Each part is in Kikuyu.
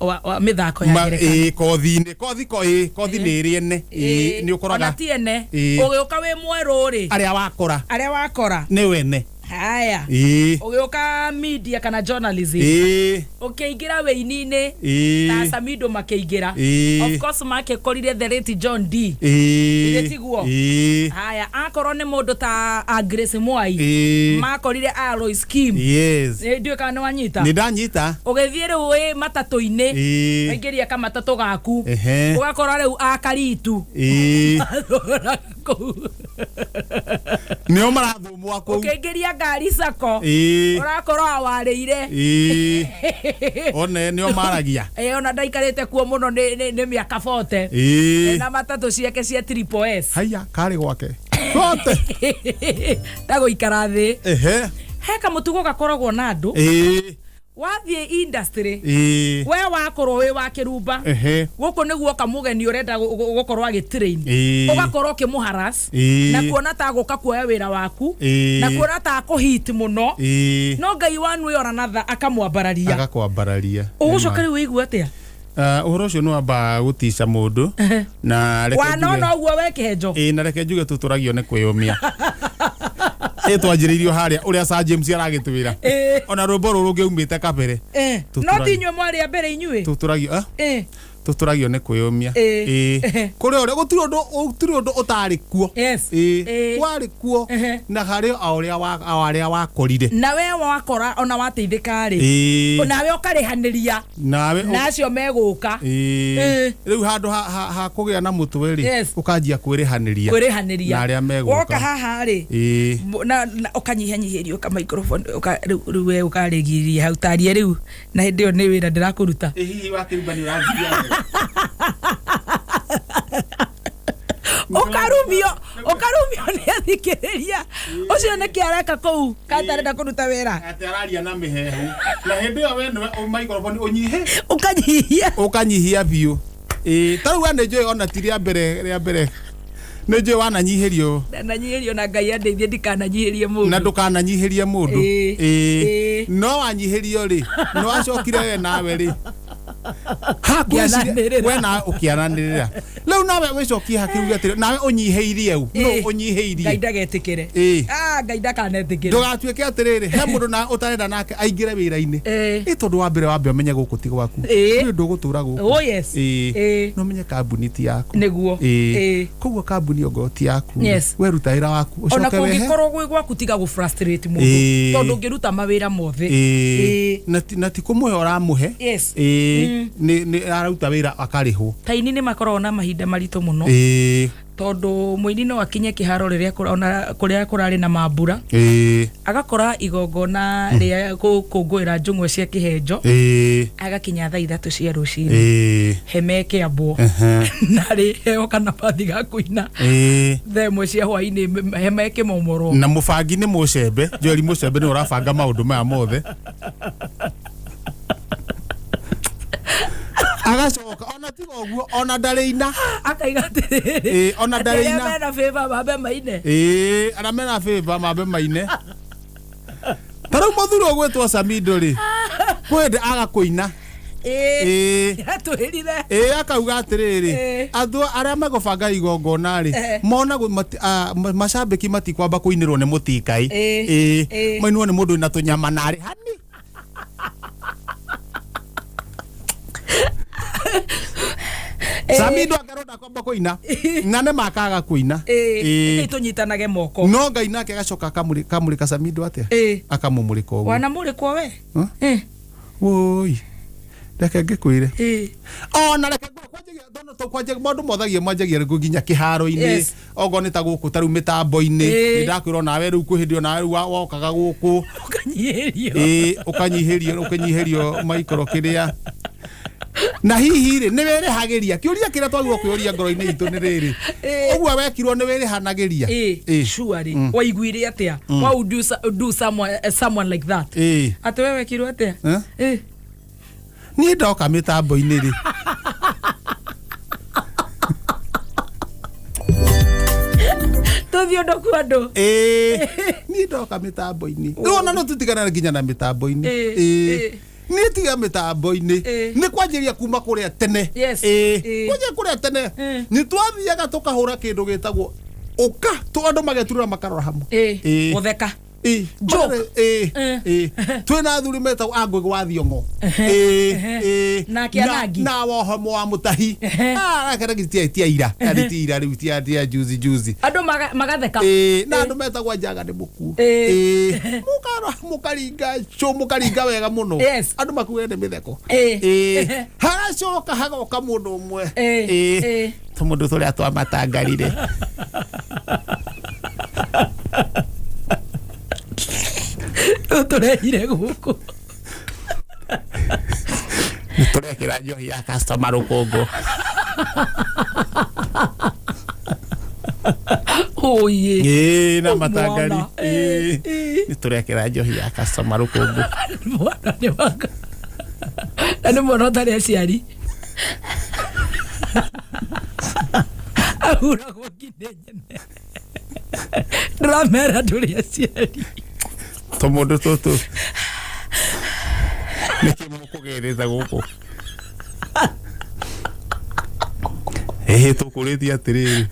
Wa mĩthako ya Ma- ngerekano. Ĩĩ, kothi-inĩ kothi ko ĩĩ, kothi nĩ ĩrĩ ene. Ĩĩ, nĩ ũkoraga Ona ti ene. Ĩĩ. Ũgĩũka wĩ mwerũ rĩ, arĩa wakora arĩa wakora nĩ wene. Haya, ũgĩũka media kana journalism, ũkĩingĩra wĩini-inĩ ta Samido makĩingĩra, of course makĩkorire the late John D. Githĩ tiguo? Ĩĩ. Haya, akorwo nĩ mũndũ ta a Grace Mwai, makorire a Lois Kim. Ndiũĩ kana nĩ wanyita. Nĩ ndanyita. Ũgĩthiĩ rĩu wĩ matatũ-inĩ, waingĩria kamatatũ gaku, ũgakora rĩu a Karitu kũu. Nĩo marathũmwa kũu. Ũkĩingĩria ngari sako, ũrakorwo awarĩire. One nĩo maragia. Ĩ, ona ndaikarĩte kuo mũno nĩ mĩaka 40 na matatũ ciake cia Triple S. Haiya, karĩ gwake kote. Ndagũikara thĩ. He kamũtugo gakoragwo na andũ. Wathiĩ industry, we wakorwo wĩ wa kĩrumba, gũkũ nĩguo kamũgeni ũrenda gũkorwo agĩtrain, ũgakorwo ũkĩmũharas na kuona ta gũka kuoya wĩra waku na kuona ta akũhit mũno, no Ngai wanu ĩyo ranatha akamwambararia. Agakwambararia. Ũgũcoka rĩu wĩigua atĩa? Ah, ũhoro ũcio nĩ wambaga gũtica mũndũ na reke Wanona ũguo we kĩhenjo. Ĩĩ, na reke njuge tũtũragio nĩ kwĩyũmia. Ĩ, twanjĩrĩirio harĩa ũrĩa Sir James aragĩtwĩra, ona rwĩmbo rũrũ rũngĩaumĩte kabere. No ti inyuĩ mwarĩ a mbere inyuĩ. Tũtũragio, ah? Tũtũragio nĩ kwĩyũmia. Ĩĩ, kũrĩ ũrĩa gũtirĩ ũndũ ũtarĩ kuo. Ĩĩ, warĩ kuo na harĩ o ũrĩa o arĩa wakorire. Na we wakora ona wateithĩka rĩ, nawe ũkarĩhanĩria nawe na acio megũka. Rĩu handũ ha kũgĩa na mũtwe rĩ, ũkanjia kwĩrĩhanĩria kwĩrĩhanĩria na arĩa megũka. Woka haha rĩ, na ũkanyihanyihĩrio ka microphone, rĩu we ũkarĩgiria hau tarie rĩu, na hĩndĩ ĩyo nĩ wĩra ndĩrakũruta. Ĩ, hihi wakĩrumba nĩ ũrathiria wega. Ũkarumio nĩ athikĩrĩria ũcio nĩkĩ areka kũu katarenda kũruta wĩra. Atĩ araria na mĩhehu na hĩndĩ ĩyo we nĩwe microphone ũnyihe. Ũkanyihia. Ũkanyihia biũ. Ĩĩ, ta rĩu we nĩ njũĩ ona ti rĩa mbere nĩ njũĩ wananyihĩrio. Ndananyihĩrio, na Ngai andeithie ndikananyihĩrie mũndũ. Na ndũkananyihĩrie mũndũ. Ĩĩ, no wanyihĩrio rĩ, no wacokire we nawe rĩ Ngĩananĩrĩra. We nawe ũkĩananĩrĩra rĩu nawe wĩcokie hakiuge atĩrĩ, nawe ũnyihĩirie u no ũnyihĩirie. Ngai ndagetĩkĩre. Ah, Ngai ndakanetĩkĩre. Ndũgatuĩke atĩrĩrĩ, he mũndũ na ũtarenda nake aingĩre wĩra-inĩ. Ĩ, tondũ wa mbere wambe ũmenye gũkũ ti gwaku. Ndũrĩ ndũgũtũra gũkũ. Oh, yes. No ũmenye kambuni ti yaku. Koguo kambuni ongorwo ti yaku, we ruta wĩra waku, Ona ũcoke wehe. Kũngĩkorwo gwĩ gwaku, tiga gũ frustrate mũndũ, tondũ ũngĩruta mawĩra mothe. Na ti kũmũhe ũramũhe. Nĩ araruta wĩra akarĩhwo. Taini nĩ makoragwo na mahinda maritũ mũno, tondũ mũini no akinye kĩharo rĩrĩa ona kũrĩa kũrarĩ na mambura, agakora igongona rĩa gũkũngũĩra njũng'wa cia kĩhenjo, agakinya thaa 3 cia rũcinĩ, hema ĩkĩambwo, narĩ heo kanabathi ga kũina thaa 1 cia hwainĩ, hema ĩkĩmomorwo. Na mũbangi nĩ mũcembe Joeli Mũcembe nĩ ũrabanga maũndũ maya mothe, agacoka ona tiga ũguo ona ndarĩ ina. Akaiga atĩrĩrĩ, Ĩĩ, ona atĩ ndarĩ arĩa ina. Mena favor mambe maine. Ĩĩ, arĩa mena favor mambe maine. Ta rĩu mũthuri ũgwĩtwo Samido rĩ, kwĩ hĩndĩ aga kũina. Atwĩrire. Ĩĩ, akauga atĩrĩrĩ, andũ arĩa megũbanga igongona rĩ, mona macambĩki matikwamba kũinĩrwo nĩ mũtikai. Mainwo nĩ mũndũ wĩna tũnyama na arĩ hani. Samido akerwo ndakwamba kũina na nĩ makaga kũina. Ĩĩ, tũnyitanage moko. No Ngai nake agacoka akamũrĩka Samido atĩa? Akamũmũrĩka ũguo. Wanamũrĩkwo we? Huh? Woi, reke ngĩkwĩre, ona reke kwanjagia tondũ kwanjagia maũndũ mothagia mwanjagia rĩu nginya kĩharo-inĩ. Okorwo nĩ ta gũkũ ta rĩu mĩtambo-inĩ, nĩ ndakwĩra onawe rĩu kwĩ hĩndĩ onawe rĩu wokaga gũkũ. Ũkanyihĩrio. Ĩĩ, ũkanyihĩrio maikoro kĩrĩa na hihi rĩ nĩ wĩrĩhagĩria. Kĩũria kĩrĩa twagĩrĩirwo kwĩũria ngoro-inĩ itũ nĩ rĩrĩ, ũguo wekirwo nĩ wĩrĩhanagĩria? Surely waiguire atĩa? Why would you do someone like that? Atĩ we wekirwo atĩa? Eh? Niĩ ndoka mĩtambo-inĩ rĩ, Tũthiĩ ũndũ kwa andũ. Ĩĩ, niĩ ndoka mĩtambo-inĩ rĩu ona no tũtigana nginya na mĩtambo-inĩ. Niĩ tiga mĩtambo-inĩ. Nĩ kwanjĩrĩria kuma kũrĩa tene. Kwanjĩrĩria kũrĩa tene. Nĩ twathiaga tũkahũra kĩndũ gĩtagwo ũka andũ mageturĩra makarora hamwe. Gũtheka. Joke. Twĩna athuri metagwo a Ngũgĩ wa Thiong'o. Nake Anangi. Na wohomo wa Mũtahi. Ah, nake ti ira. Ti ti ira rĩu ti juzi juzi. Andũ magatheka. Na andũ metagwo Njaga nĩ mũkuũ. Mũkarora mũkaringa cũ mũkaringa wega mũno. Andũ makuge nĩ mĩtheko. Hagacoka hagoka mũndũ ũmwe. Tũmũndũ tũrĩa twamatangarire. Tũrehire gũkũ. Nĩ tũrekĩra njohi ya customer rũkũngũ. Oye. Na matangari. Nĩ tũrekĩra njohi ya customer rũkũngũ. Mwana nĩ wanga. Na nĩ mwana ũtarĩ aciari. Ahuragwo nginya nyene. Ndĩramera ndũrĩ aciari. Tũmũndũ tũtũ. Nĩkĩ mũkũgerete gũkũ? Ĩhĩ tũkũrĩtie atĩrĩrĩ.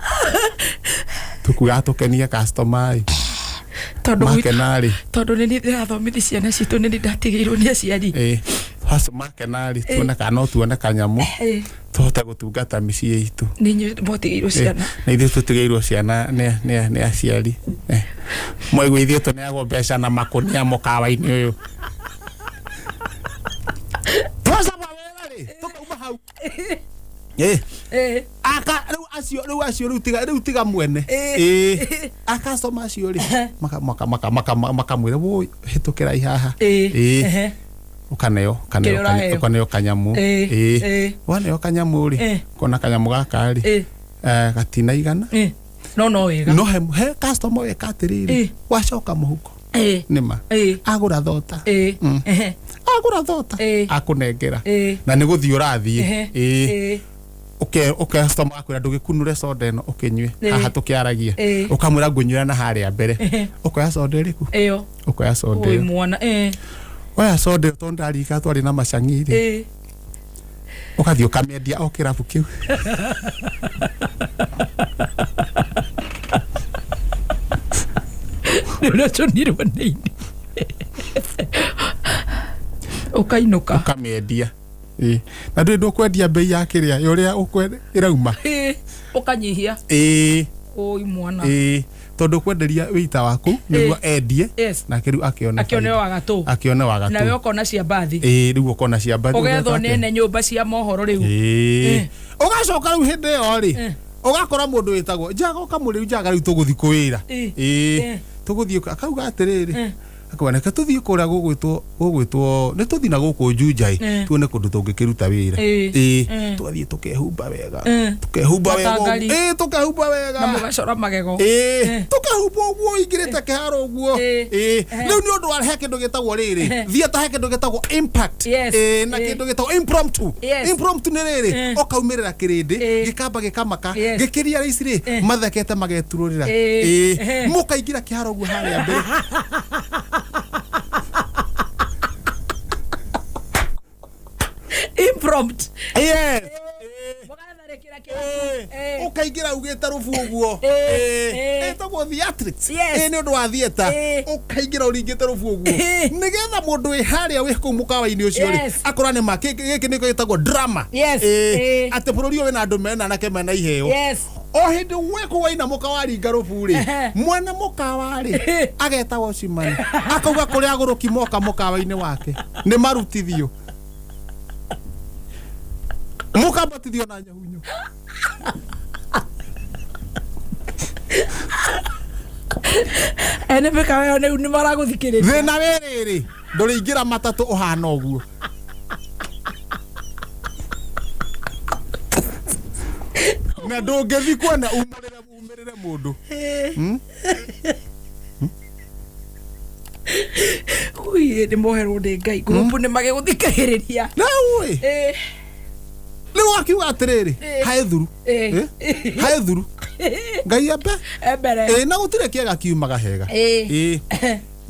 Tũkuaga tũkenie customer ĩ. Tondũ Makena rĩ. Tondũ nĩ niĩ ndĩrathomithi ciana citũ, nĩ niĩ ndatigĩirwo nĩ aciari. Acio makena rĩ, tuone kana no tuone kanyamũ. Tũhote gũtungata mĩciĩ itũ. Nĩ inyuĩ mwatigĩirwo ciana. Na ithuĩ tũtigĩirwo ciana nĩ aciari. Mwaigua ithuĩ tũneagwo mbeca na makũnia mũkawa-inĩ ũyũ. Twacama wega rĩ, tũkauma hau. Aka rĩu acio rĩu acio rĩu tiga rĩu tiga mwene. Akacoma acio rĩ, maka maka maka maka makamwĩra woi hĩtũkĩrai haha. Ũkaneo Kĩrĩa ũraheo. Ũkaneo kanyamũ. Waneo kanyamũ rĩ, kona kanyamũ gaka rĩ, gatinaigana. No wega. No he customer weka atĩrĩrĩ, wacoka mũhuko. Nĩma. Agũra thota. Agũra thota. Akũnengera. Na nĩ gũthiĩ ũrathiĩ. Ũke customer akwĩra ndũgĩkunũre soda ĩno ũkĩnyue. Haha tũkĩaragia. Ũkamwĩra ngũnyuĩra na harĩa mbere. Ũkoya soda ĩrĩkũ? Ĩyo. Ũkoya soda ĩyo. Mwana. Oya soda ĩyo tondũ ndarika twarĩ na macang'i rĩ. Ũgathiĩ ũkamĩendia o kĩrabu kĩu. Nĩ ũraconirwo nĩ ini. Ũkainũka. Ũkamĩendia. Na ndũrĩ ndũkwendia bei ya kĩrĩa ũrĩa ĩrauma. Ũkanyihia. Oi mwana. Tondũ kwenderia wĩita waku nĩguo endie. Nake rĩu akĩone akĩone wagatũ. Akĩone wagatũ. Nawe ũkona cia mbathi. Rĩu ũkona cia mbathi. Ũgethwo nĩ ene nyũmba cia mohoro rĩu. Ũgacoka rĩu hĩndĩ ĩyo rĩ, ũgakora mũndũ wĩtagwo Njaga ũkamũrĩu Njaga rĩu tũgũthiĩ kũwĩra. Tũgũthiĩ akauga atĩrĩrĩ. Akauga reke tũthiĩ kũrĩa gũgwĩtwo nĩ tũthiĩ na gũkũ Juja tuone kũndũ tũngĩkĩruta wĩra. Tũgathiĩ tũkehumba wega. Tũkehumba wega. Tũkehumba wega. Na mũgacora magego. Tũkehumba ũguo ingĩrĩte kĩharo ũguo. Rĩu nĩ ũndũ wa he kĩndũ gĩtagwo rĩrĩ. Theatre he kĩndũ gĩtagwo impact. Na kĩndũ gĩtagwo impromptu. Impromptu nĩ rĩrĩ ũkaumĩrĩra kĩrĩndĩ gĩkamba gĩkamaka gĩkĩria ici rĩ mathekete mageturũrĩra. Mũkaingĩra kĩharo ũguo harĩa mbere. Impromptu. Yes. Ũkaingĩra ugĩte rũbu ũguo. Ĩtagwo theatrics. Nĩ ũndũ wa theatre. Ũkaingĩra ũringĩte rũbu ũguo. Nĩgetha mũndũ wĩ harĩa wĩ kũu mũkawa-inĩ ũcio rĩ, akorwo nĩ ma gĩkĩ nĩkĩo gĩtagwo drama. Atĩ bũrũri ũyũ wĩna andũ mena anake mena iheo. O hĩndĩ wĩ waina mũkawa ringa rũbu rĩ, mwene mũkawa rĩ ageta watchman akauga kũrĩa agũrũki moka mũkawa-inĩ wake nĩ marutithio. Mũkambatithio na nyahunyo. Ene mĩkawa ĩyo rĩu nĩ maragũthikĩrĩria. Thĩna wĩ rĩrĩ, ndũrĩingĩra matatũ ũhana ũguo. Na ndũngĩthiĩ kuona umĩrĩre mũndũ. Ui, nĩ moherwo nĩ Ngai. Ngurubu nĩ magĩgũthikagĩrĩria. Rĩu ĩ, rĩu akiuga atĩrĩrĩ, hae thuru. Hae thuru. Ngai ambe. Mbere. Na gũtirĩ kĩega kiumaga hega. Niĩ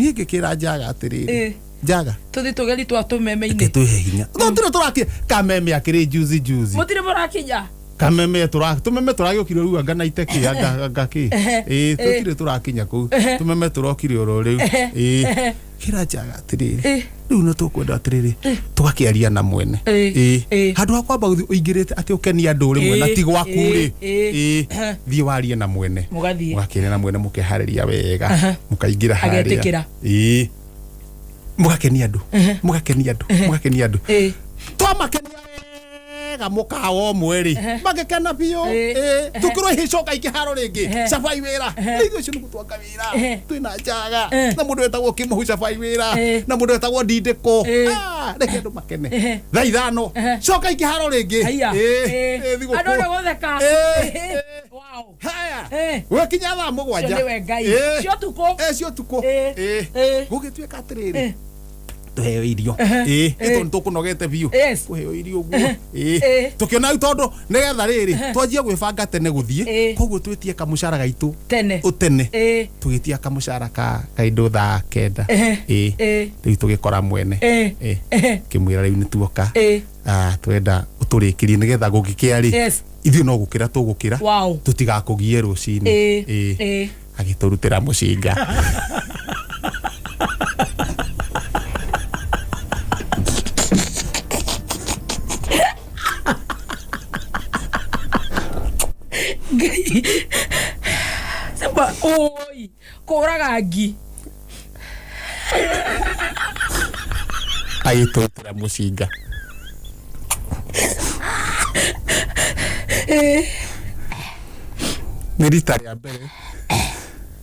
ngĩkĩra Njaga atĩrĩrĩ. Njaga. Tũthiĩ tũgeri twa tũmeme-inĩ. Reke twĩhe hinya. Tũtirĩ tũrakinya kameme akĩrĩ juzi juzi. Mũtirĩ mũrakinya. Kameme tũra tũmeme tũragĩũkire rĩu anga na itekĩ anga anga kĩ. Ĩĩ tũtirĩ tũrakinya kũu. Tũmeme tũrokire oro rĩu. Ĩĩ. Kĩra Njaga atĩrĩrĩ. Rĩu no tũkwenda atĩrĩrĩ tũgakĩaria na mwene. Ĩĩ. Handũ ha kwamba gũthiĩ ũingĩrĩte atĩ ũkenie andũ rĩmwe na ti gwaku rĩ. Ĩĩ. Thiĩ warie na mwene. Mũgathiĩ. Mũgakĩaria na mwene mũkeharĩria wega. Mũkaingĩra harĩa. Agetĩkĩra. Ĩĩ. Mũgakenia andũ. Mũgakenia andũ. Mũgakenia andũ. Twamakenia wega mũkawa ũmwe rĩ. Magĩkena biũ. Ĩĩ. Tũkĩrwo ihĩcoka ikĩharo rĩngĩ. Cabai wĩra. Rĩu ithuĩ ũcio nĩ gũtwanga wĩra. Twĩna Njaga. Na mũndũ wetagwo Kĩmũhu cabai wĩra. Na mũndũ wetagwo Ndindĩko. Ah, reke andũ makene. Thaa 5. Coka ikĩharo rĩngĩ. Haiya. Ĩĩ. Ĩĩ, thigũkũ. Andũ nĩ gũtheka. Ĩĩ. Wow. Haya. Eh. Gũgĩkinya thaa 7. Ũcio nĩwe Ngai. Ĩĩ. Cia ũtukũ. Ĩĩ, cia ũtukũ. Ĩĩ. Ĩĩ. Ĩĩ. Gũgĩtuĩka atĩrĩrĩ. Tũheo irio. Ĩĩ, nĩ tondũ nĩtũkũnogete biũ. Yes. Kũheo irio ũguo. Ĩĩ. Ĩĩ. Tũkĩona rĩu tondũ nĩgetha rĩrĩ twanjie gwĩbanga tene gũthiĩ. Ĩĩ. Koguo twĩtie kamũcara gaitũ Tene. ũtene. Ĩĩ. Tũgĩtia kamũcara ka kaindo thaa 9. Ehe. Ĩĩ. Ĩĩ. Rĩu tũgĩkora mwene. Ĩĩ. Ĩĩ. Ehe. Kĩmwĩra rĩu nĩtuoka. Ĩĩ. Ah, twenda ũtũrĩkĩrie nĩgetha gũgĩkĩa rĩ. Yes. Ithuĩ no gũkĩra tũgũkĩra. Wow. Tũtigakũgie rũcinĩ. Ĩĩ. Ĩĩ. Ĩĩ. Agĩtũrutĩra mũcinga. Ngai. Sema oi, kũraga ngi. Agĩtũrutĩra mũcinga. Nĩ rita rĩa mbere.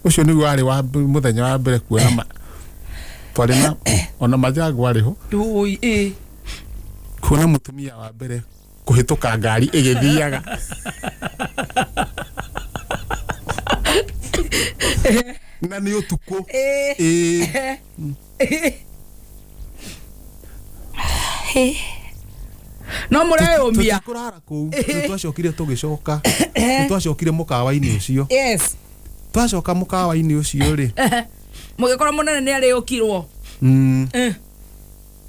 Ũcio nĩguo warĩ wa mũthenya wa mbere kuona ma twarĩ na ona Majango arĩ ho. Oi, ĩĩ. Kuona mũtumia wa mbere kũhĩtũka ngari ĩgĩthiaga. Na nĩ ũtukũ. Ĩĩ. Ĩĩ. No mũreyũmia. Tũtikũrara kũu. Nĩ twacokire tũgĩcoka. Nĩ twacokire mũkawa-inĩ ũcio. Yes. Twacoka mũkawa-inĩ ũcio rĩ. Mũgĩkora mũnene nĩ arĩũkirwo.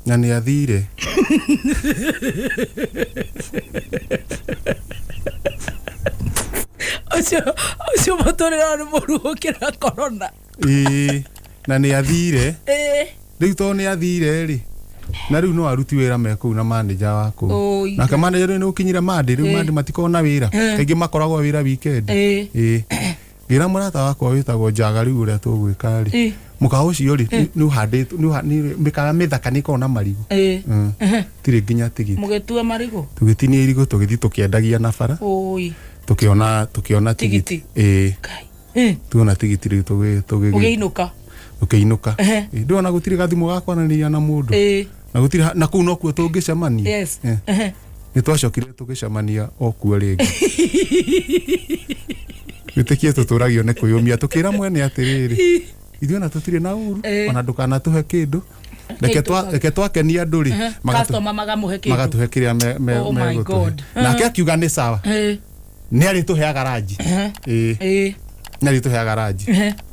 Na nĩ athire. Ũcio ũcio mũtũrĩre nĩ mũru gũkĩra corona. Ĩĩ. Na nĩ athire. Ĩĩ. Rĩu tondũ nĩ athire rĩ. Na rĩu no aruti wĩra me kũu na manager wa kũu. Oi. Nake manager rĩu nĩ ũkinyire Monday, rĩu Monday matikoragwo na wĩra. Kaingĩ makoragwo wĩra weekend. Ĩĩ. Ĩĩ. Ngĩra mũrata wakwa wĩtagwo Njaga rĩu ũrĩa tũgwĩka rĩ. Ĩĩ. Mũkawa ũcio rĩ nĩ ũhandĩtwo nĩ mĩkawa mĩthaka nĩ ĩkoragwo na marigũ. Ĩĩ. Tirĩ nginya tigiti. Mũgĩtua marigũ. Tũgĩtinia irigũ tũgĩthiĩ tũkĩendagia na bara. Oi. Tũkĩona tũkĩona tigiti. Tigiti. Ĩĩ. Ngai. Tuona tigiti rĩu tũgĩ tũgĩ Mũgĩinũka. tũkĩinũka. Ĩĩ, ndĩrona gũtirĩ gathimũ ga kwaranĩria na mũndũ. Ĩĩ. Na gũtirĩ na kũu nokuo tũngĩcemania. Yes. Ĩĩ. Nĩ twacokire tũgĩcemania o kuo rĩngĩ. Wĩtĩkie tũtũragio nĩ kwĩyũmia tũkĩra mwene atĩrĩrĩ. Ithuĩ ona tũtirĩ na ũru ona ndũkanatũhe kĩndũ. Reke twa reke twakenia andũ rĩ Customer magamũhe kĩndũ. magatũhe kĩrĩa me, me, Oh my megũtũhe. God. Nake akiuga nĩ sawa. Ĩĩ. Nĩ arĩtũheaga ranji. Ĩĩ. Ĩĩ. Nĩ arĩtũheaga ranji.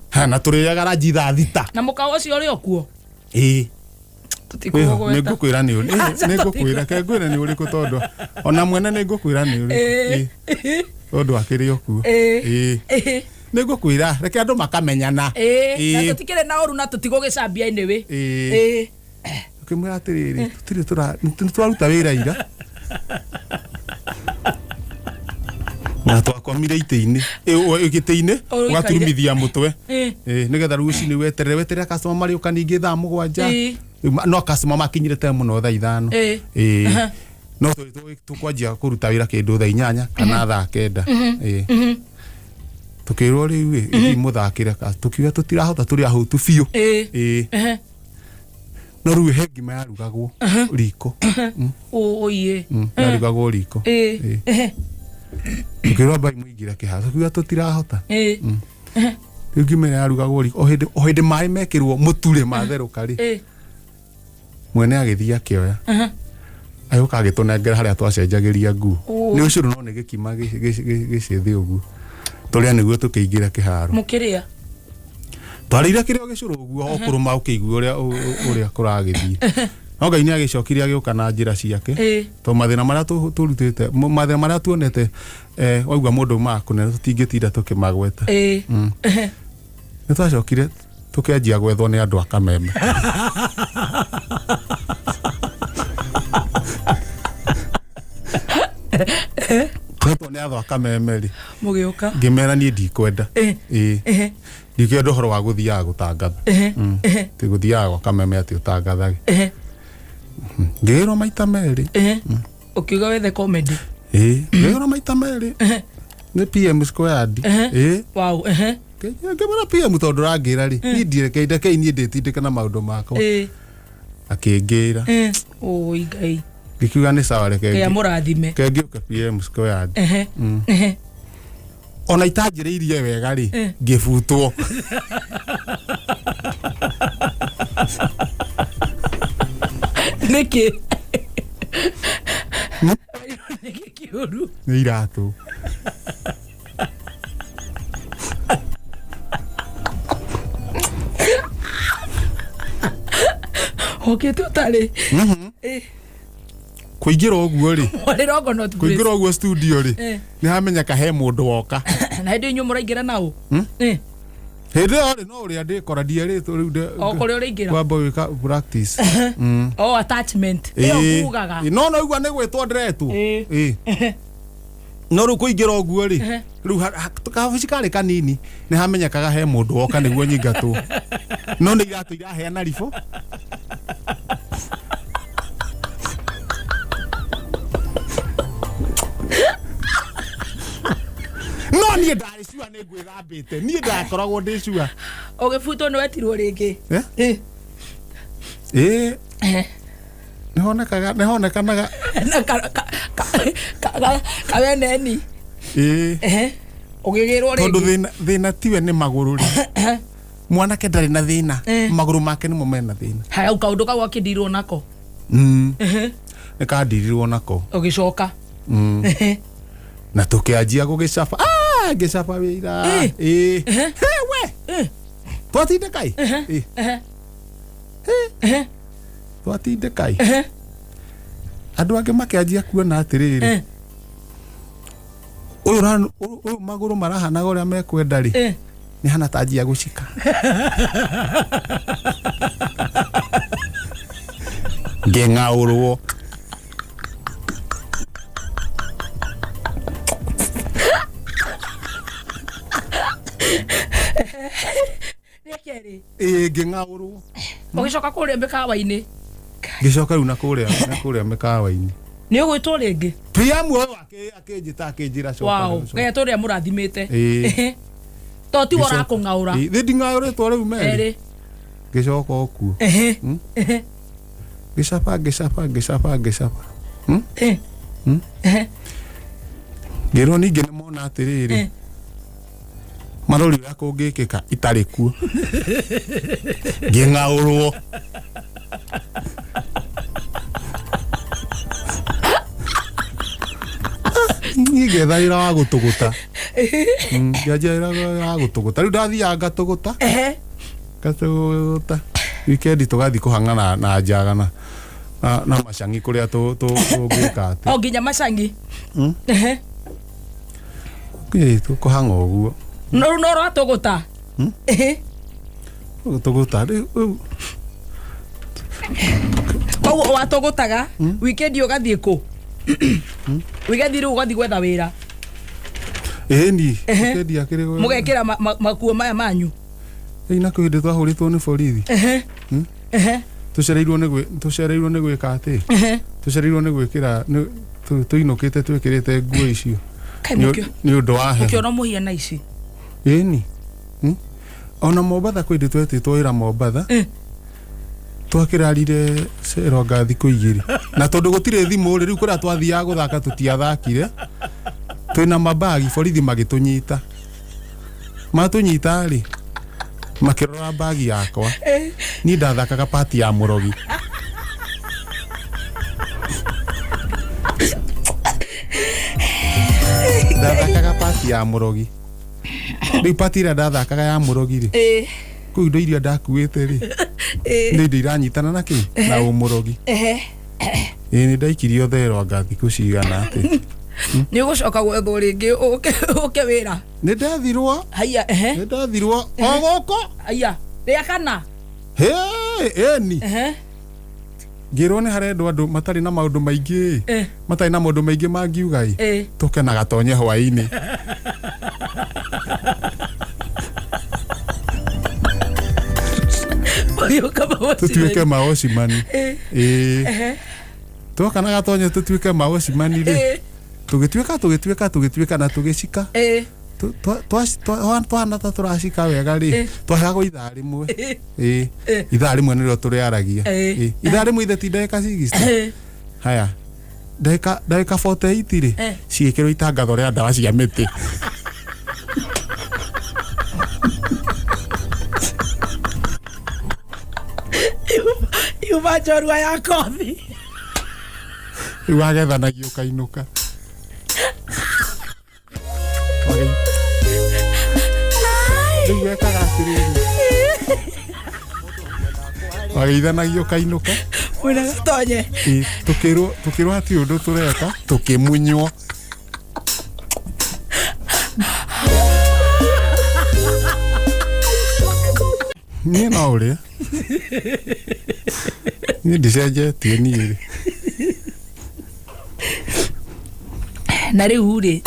Ha, na tũrĩrĩaga ranji thaa 6. Na mũkawa ũcio ũrĩ o kuo. Ĩĩ. Tũtikũgweta. Nĩ ngũkwĩra nĩ ũrĩkũ. Nĩ ngũkwĩra ke ngwĩre nĩ ũrĩkũ tondũ ona mwene nĩ ngũkwĩra nĩ ũrĩkũ. Ĩĩ. Tondũ akĩrĩ o kuo. Ĩĩ. Ĩĩ. Nĩ ngũkwĩra reke andũ makamenyana. Ĩĩ. Na tũtikĩrĩ na ũru na tũtigũgĩcambia anyway. Ĩĩ. Ĩĩ. Tũkĩmwĩra atĩrĩrĩ tũtirĩ tũra nĩ twaruta wĩra ira. Na twakomire itĩ-inĩ gĩtĩ-inĩ Ũikaire. ũgaturumithia mũtwe. Ĩĩ. Ĩĩ, nĩgetha rũcinĩ weterere weterere customer marĩũka ningĩ thaa 7. Ĩĩ. No customer makinyire tene mũno thaa 5. Ĩĩ. Ĩĩ. No tũkwanjia kũruta wĩra kĩndũ thaa 8 kana thaa 9. Ĩĩ. Tũkĩrwo rĩu ĩ ithiĩ mũthakĩre tũkiuga tũtirahota tũrĩ ahũtu biũ. Ĩĩ. Ĩĩ. No rĩu he ngima yarugagwo riko. Oi. Yarugagwo riko. Ĩĩ. Ĩĩ. Tũkĩrwo ambai mũingĩre kĩharo tũkiuga tũtirahota. Ĩĩ. Rĩu ngima ĩrĩa yarugagwo riko o hĩndĩ o hĩndĩ maĩ mekĩrwo mũture matherũka rĩ. Ĩĩ. Mwene agĩthiĩ akĩoya. Agĩũka agĩtũnengera harĩa twacenjagĩria nguo. Ũ. Nĩ ũcũrũ no nĩ gĩkima gĩcĩthĩ ũguo. Tũrĩa nĩguo tũkĩingĩra kĩharo. Mũkĩrĩa. Twarĩire kĩrĩa gĩcũrũ ũguo o kũrũma ũkĩigua ũrĩa ũrĩa kũragĩthiĩ. No Ngai nĩ agĩcokire agĩũka na njĩra ciake. Tondũ mathĩna marĩa tũrutĩte, mathĩna marĩa tuonete, waigua mũndũ umaga kũnene tũtingĩtinda tũkĩmagweta. Nĩ twacokire tũkĩanjia gwethwo nĩ andũ a Kameme. Twetwo nĩ andũ a Kameme rĩ, Mũgĩũka. Ngĩmera niĩ ndikwenda. Ĩĩ. Ndikwenda ũhoro wa gũthiaga gũtangatha. Ti gũthiaga gwa Kameme atĩ ũtangathage. Ngĩgĩrwo maita merĩ. Ũkiuga wethe comedy. Ĩĩ, ngĩgĩrwo maita merĩ. Nĩ PM squared. Ĩĩ. Wow. Ngĩmwĩra PM tondũ ũrangĩra rĩ, niĩ ndireke ndekei niĩ ndĩtindĩke na maũndũ makwa. Akĩngĩra. Oi Ngai. Ngĩkiuga nĩ sawa reke. Ngai amũrathime. Reke ngĩũke PM squared. Ona itanjĩrĩirie wega rĩ, ngĩbutwo. Nĩkĩ? Nĩkĩ kĩũru? Nĩ iratũ. Ũkĩte ũtarĩ. Kũingĩra ũguo rĩ, Warĩ Longonot Grace. kũingĩra ũguo studio rĩ, nĩ hamenyeka he mũndũ woka. Na hĩndĩ inyuĩ mũraingĩra naũ? Hĩndĩ ĩyo rĩ, no ũrĩa ndĩkora ndierĩtwo rĩu O kũrĩa ũraingĩra? Kwamba gwĩka practice. O attachment. Ĩyo ngugaga. No no igua nĩ gwĩtwo ndĩretwo. Ĩĩ. No rĩu kũingĩra ũguo rĩ, rĩu kabuci karĩ kanini nĩ hamenyekaga he mũndũ woka nĩguo nyingatwo. No nĩ iratũ iraheana ribũ. No niĩ ndarĩ cua nĩ ngwĩthambĩte. Niĩ ndakoragwo ndĩ cua. Ũgĩbutwo nĩ wetirwo rĩngĩ. Eh? Ĩĩ. Nĩhonekaga, nĩhonekanaga. Na kaweneni. Ĩĩ. Ũgĩgĩrwo Tondũ rĩngĩ. thĩna, thĩna tiwe nĩ magũrũ rĩ. Mwanake ndarĩ na thĩna. Magũrũ make nĩmo mena thĩna. Haya, kaũndũ kau akĩndirwo nako. Nĩ kandirirwo nako. Ũgĩcoka. Na tũkĩanjia gũgĩcaba. Ngĩcaba wĩra. Ĩĩ. He, we. Twatindĩka ĩ? Ĩĩ. Twatindĩka ĩ? Andũ angĩ makĩanjia kuona atĩrĩrĩ. Ũyũ ũyũ magũrũ marahanaga ũrĩa mekwenda rĩ. Nĩ hana ta anjia gũcika. Ngĩng'aũrwo. Rĩa kerĩ. Ĩĩ, ngĩng'aũrwo. Ũgĩcoka kũrĩa mĩkawa-inĩ. Ngĩcoka rĩu na kũrĩa, na kũrĩa mĩkawa-inĩ. Nĩ ũgwĩtwo rĩngĩ? PM ũyũ akĩnjĩta akĩnjĩra coka. Wow, Ngai atũrĩa mũrathimĩte. Ĩĩ. To tiwe ũrakũng'aũra. Ĩĩ, thĩ nding'aũrĩtwo rĩu merĩ. Erĩ. Ngĩcoka o kuo. Ngĩcaba, ngĩcaba, ngĩcaba, ngĩcaba. Ngĩrwo ningĩ nĩ mona atĩrĩrĩ. Marori ũrĩa kũngĩkĩka itarĩ kuo. Ngĩng'aũrwo. Niĩ ngetha wĩra wa gũtũgũta. Ngĩanjia wĩra wa gũtũgũta. Rĩu ndathiaga ngatũgũta. Ngatũgũta. Wikendi tũgathiĩ kũhang'ana na njaga na macangi kũrĩa tũngĩka atĩ. O nginya macangi. Ĩĩ, tũkũhang'a ũguo. No rĩu no ũratũgũta. Gũtũgũta rĩu rĩu. Koguo watũgũtaga wikendi ũgathiĩ kũ? Wikendi rĩu ũgathiĩ gwetha wĩra. Ĩni, wikendi akĩrĩ gwetha. Mũgekĩra makuo maya manyu. Ĩĩ, na kwĩ hĩndĩ twahũrĩtwo nĩ borithi. Tũcereirwo nĩ tũcereirwo nĩ gwĩka atĩ. Tũcereirwo nĩ gwĩkĩra, nĩ tũinũkĩte twĩkĩrĩte nguo icio. Kaĩ Nĩ ũndũ wa heho. Mũkĩona mũhiana ici. Ĩni. Ona Mombatha kwĩ hĩndĩ twetĩtwo wĩra Mombatha. Twakĩrarire Ceronga thikũ igĩrĩ. Na tondũ gũtirĩ thimũ rĩ, rĩu kũrĩa twathiaga gũthaka tũtiathakire. Twĩna mabagi, borithi magĩtũnyita. Matũnyita rĩ, makĩrora bagi yakwa. Niĩ ndathakaga pati ya mũrogi. Ndathakaga pati ya mũrogi. Rĩu pati ĩrĩa ndathakaga ya mũrogi rĩ, Kũu indo iria ndakuĩte rĩ, nĩ indo iranyitana na kĩ na ũmũrogi. Ĩĩ, nĩ ndaikirio thero anga thikũ cigana atĩ. Nĩ ũgũcoka gwethwo rĩngĩ ũke ũke wĩra? Nĩ ndethirwo. Haiya, ehe. Nĩ ndethirwo o gũkũ. Haiya, rĩa kana? Hĩ, ĩni. Ngĩrwo nĩ harendwo andũ matarĩ na maũndũ maingĩ, matarĩ na maũndũ maingĩ mangiuga ĩ, tũke na gatonye hwaĩ-inĩ. Magĩũka tũtuĩke maocimani. Ĩĩ, twoka na gatonye tũtuĩke maocimani rĩ, tũgĩtuĩka tũgĩtuĩka tũgĩtuĩka na tũgĩcika. Twahana ta tũracika wega rĩ, twaheagwo ithaa rĩmwe. Ĩĩ, ithaa rĩmwe nĩrĩo tũrĩaragia. Ĩĩ, ithaa rĩmwe ithe ti ndagĩka 60. Haya, ndagĩka 48 rĩ, cigĩkĩrwo itangatho rĩa ndawa cia mĩtĩ. Yuma njorua ya kothi. Rĩu wagethanagia ũkainũka. Rĩu wekaga atĩrĩrĩ, wageithanagia ũkainũka. Mwĩna gatonye. Ĩ, tũkĩrwo hatirĩ ũndũ tũreka, tũkĩmunywo. Niĩ no ũrĩa niĩ ndicenjetie niĩ rĩ. Na rĩu rĩ,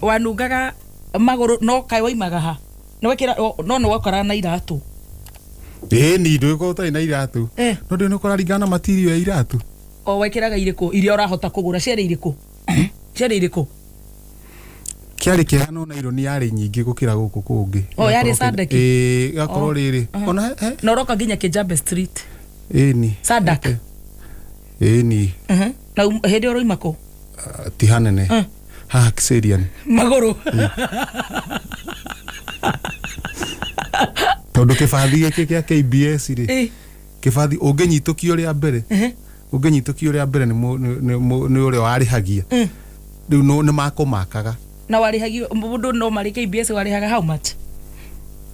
wanungaga magũrũ no kaĩ waimaga ha? Nĩwekĩra no nĩ wakoraga na iratũ? Ĩĩ, ni ndũgĩkorwo ũtarĩ na iratũ. No ndũĩ nĩ ũkũraringana na material ya iratũ. O wekĩraga irĩkũ iria ũrahota kũgũra? Ciarĩ irĩkũ? Ciarĩ irĩkũ? Kĩarĩ kĩega no naironi yarĩ nyingĩ gũkĩra gũkũ kũngĩ. O, yarĩ Sandaki? Ĩĩ, gakorwo rĩrĩ ona Na ũroka nginya Kijabe Street? Ĩni. Sadak? Ĩni. Na hĩndĩ ĩyo ũroima kũ? Ah, ti hanene, haha Kiserian. Magũrũ. Tondũ kĩbathi gĩkĩ kĩa KBS rĩ, kĩbathi ũngĩnyitũkio rĩa mbere, ũngĩnyitũkio rĩa mbere nĩ nĩ ũrĩa warĩhagia rĩu nĩ makũmakaga. Na warĩhagio mũndũ no marĩ KBS warĩhaga how much?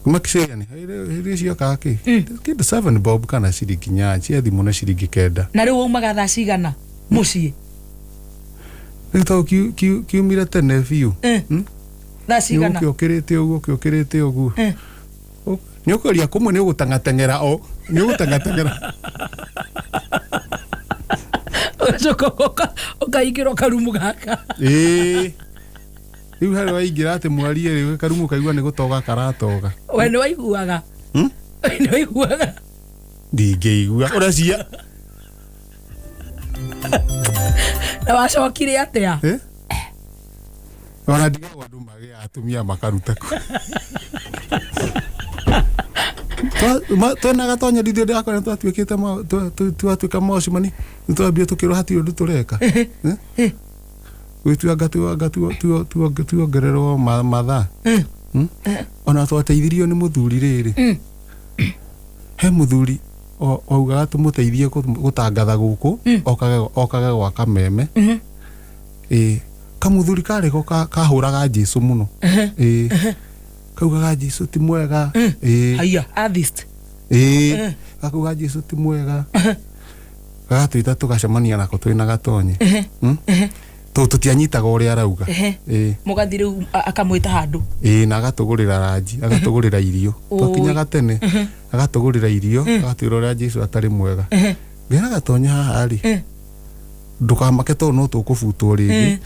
Kuma Kiserian hĩndĩ ciokaga kĩ kĩndũ 7 bob kana ciringi 8, cia thimũ na ciringi 9. Na rĩu waumaga thaa cigana mũciĩ? Rĩu tondũ kiumire tene biũ. Thaa cigana? Nĩ ũkĩrĩte ũguo, ũkĩrĩte ũguo. Nĩ ũkũria kũmwe, nĩ ũgũteng'ateng'era, o nĩ ũgũteng'ateng'era. Ũgacoka ũkaingĩra karumu gaka. Ĩĩ, rĩu harĩa waingĩra atĩ mwarie rĩ, karumu kaigua nĩ gũtoga karatoga. We nĩ waiguaga? Hmm? We nĩ waiguaga? Ndingĩigua ũracia. Na wacokire atĩa? Eh? Ona ndigagwo andũ magĩa atumia makaruta ku. Twena gatonya ndithio ndakora twatuĩkĩte twatuĩka mocimani, nĩtwambia tũkĩrwo hatirĩ ũndũ tũreka. Eh? Gwĩtua anga tuongererwo mathaa. Ona twateithirio nĩ mũthuri rĩrĩ, he mũthuri waugaga tũmũteithie gũtangatha gũkũ okage gwaka meme. Ĩĩ, kamũthuri karĩ ko kahũraga Jesu mũno. Ĩĩ, kaugaga Jesu ti mwega. Ĩĩ. Haiya, atheist? Ĩĩ, gakauga Jesu ti mwega, gagatwĩta tũgacemania nako twĩna gatonye. Tondũ tũtianyitaga ũrĩa arauga. Ĩĩ. Mũgathi rĩu akamwĩta handũ? Ĩĩ, na agatũgũrĩra ranji, agatũgũrĩra irio. Twakinyaga tene, agatũgũrĩra irio, agatwĩra ũrĩa Jesu atarĩ mwega. Ngera gatonya haha rĩ, ndũkamake tondũ no tũkũbutwo rĩngĩ,